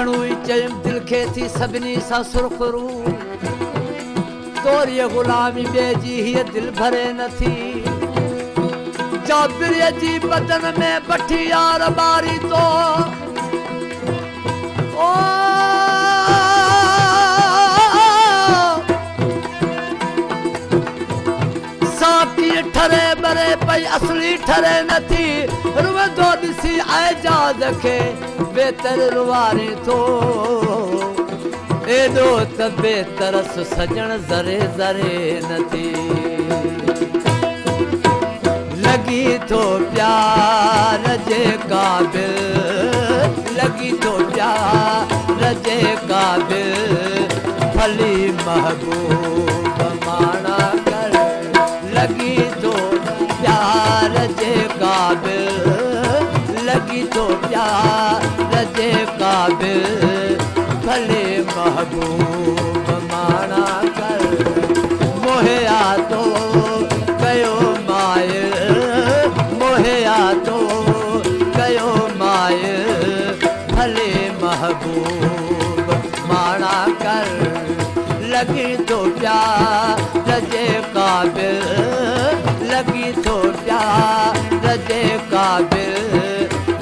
घणो ई चयमि दिलि खे थी सभिनी सां सुरखरू। तोरीअ ग़ुलामी ॿिए जी हीअ दिलि भरे नथी। जाबिर जी बदन में बठी यार ॿारी तो ओ साकी ठरे बरे पई असली ठरे नथी। रुवंदो ॾिसी एजाज़ खे बेतर रुवारे थो। एॾो त बेतरस सजण ज़रे ज़रे नथी। लॻी थो प्यार जे क़ाबिल, लॻी थो प्यार जे क़ाबिल, भली महबूब माणा कर। लॻी थो प्यार जे क़ाबिल, लॻी थो प्यार जे क़ाबिल, भले महबूब माणा कर। मोहिया तो कयो मायल, मोहिया तो कयो मायल, भले महबूब माणा कर। लॻी थो प्यार जे क़ाबिल, लॻी थो प्यार जे क़ाबिल,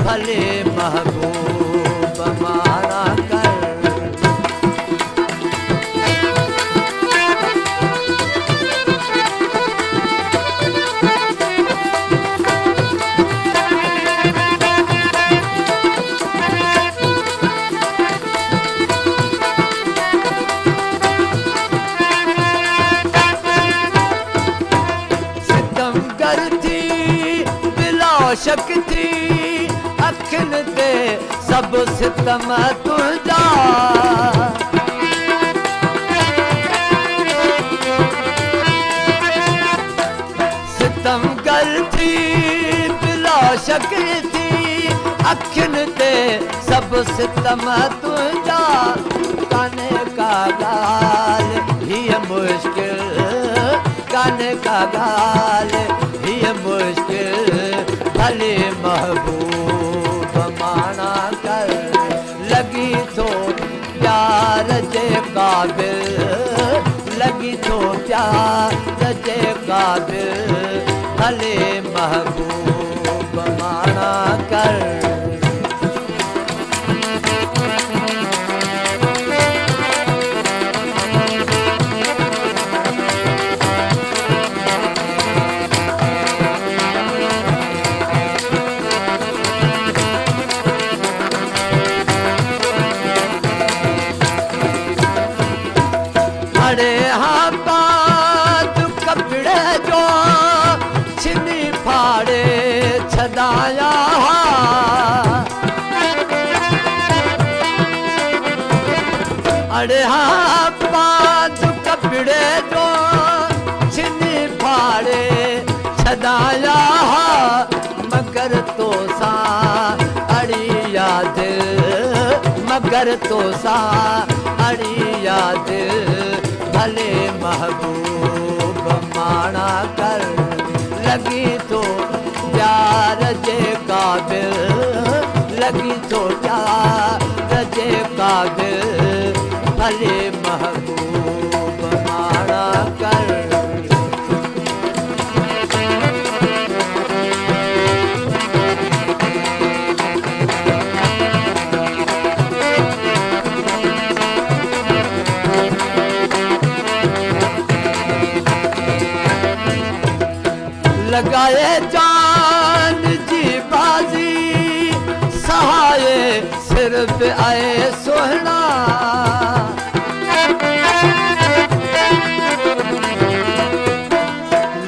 भले महबूब माणा कर। सितमगर थी बिला शक थी, अखियुनि ते सभु सितम तुंहिंजा। सितमगर थी बिला शक थी, अखियुनि ते सभु सितम तुंहिंजा। कान्हे का ॻाल्हि हीअ मुश्किल, कान्हे का ॻाल्हि हीअ मुश्किल, भले महबूब माणा कर। लॻी थो प्यार जे क़ाबिल, लॻी थो प्यार जे क़ाबिल, भले महबूब माणा कर। अड़े हाँ बात कपिड़े जो छिनी फाड़े छॾाया। अड़े हाँ बात कपिड़े जो छिनी फाड़े छॾाया। मगर तोसां अड़ी याद, मगर तोसां अड़ी याद, भले महबूब माणा कर। लॻी थो प्यार जे क़ाबिल, लॻी थो प्यार जे क़ाबिल, भले महबूब माणा कर। लगाए जान जी बाजी सहाय सिर्फ आए सोहना।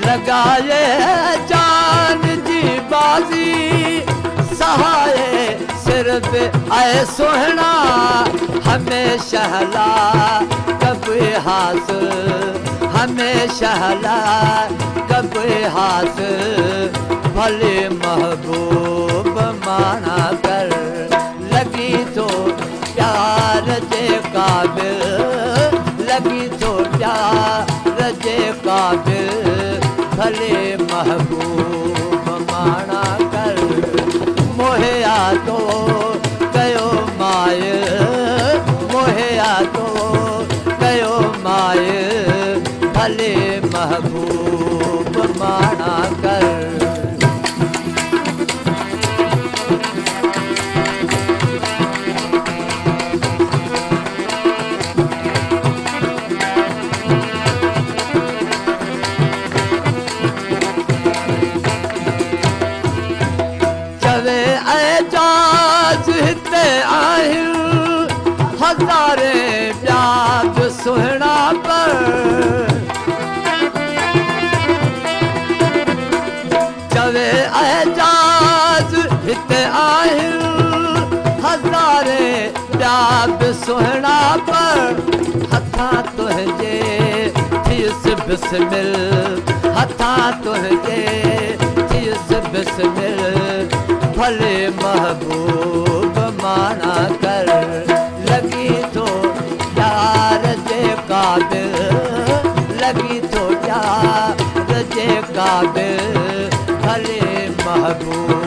लगाए जान जी बाजी सहाय सिर्फ आए सोहना। हमेशा ला कब हासिल, हमेशा ला कब हासिल, भले महबूब माणा कर। लॻी थो प्यार जे क़ाबिल, लॻी थो प्यार जे क़ाबिल, भले महबूब माणा कर। मोहिया तो कयो मायल, ماڻا ڪر. چوي اعجاز هتي آهن هزارين ٻيا به سهڻا پر. چوي اعجاز هتي آهن هزارين ٻيا به سهڻا پر. هٿان تنهنجي ٿيس بسمل، هٿان تنهنجي ٿيس بسمل، ڀلي محبوب ماڻا ڪر. لڳي ٿو پيار جي قابل، لڳي ٿو پيار جي قابل، ڀلي محبوب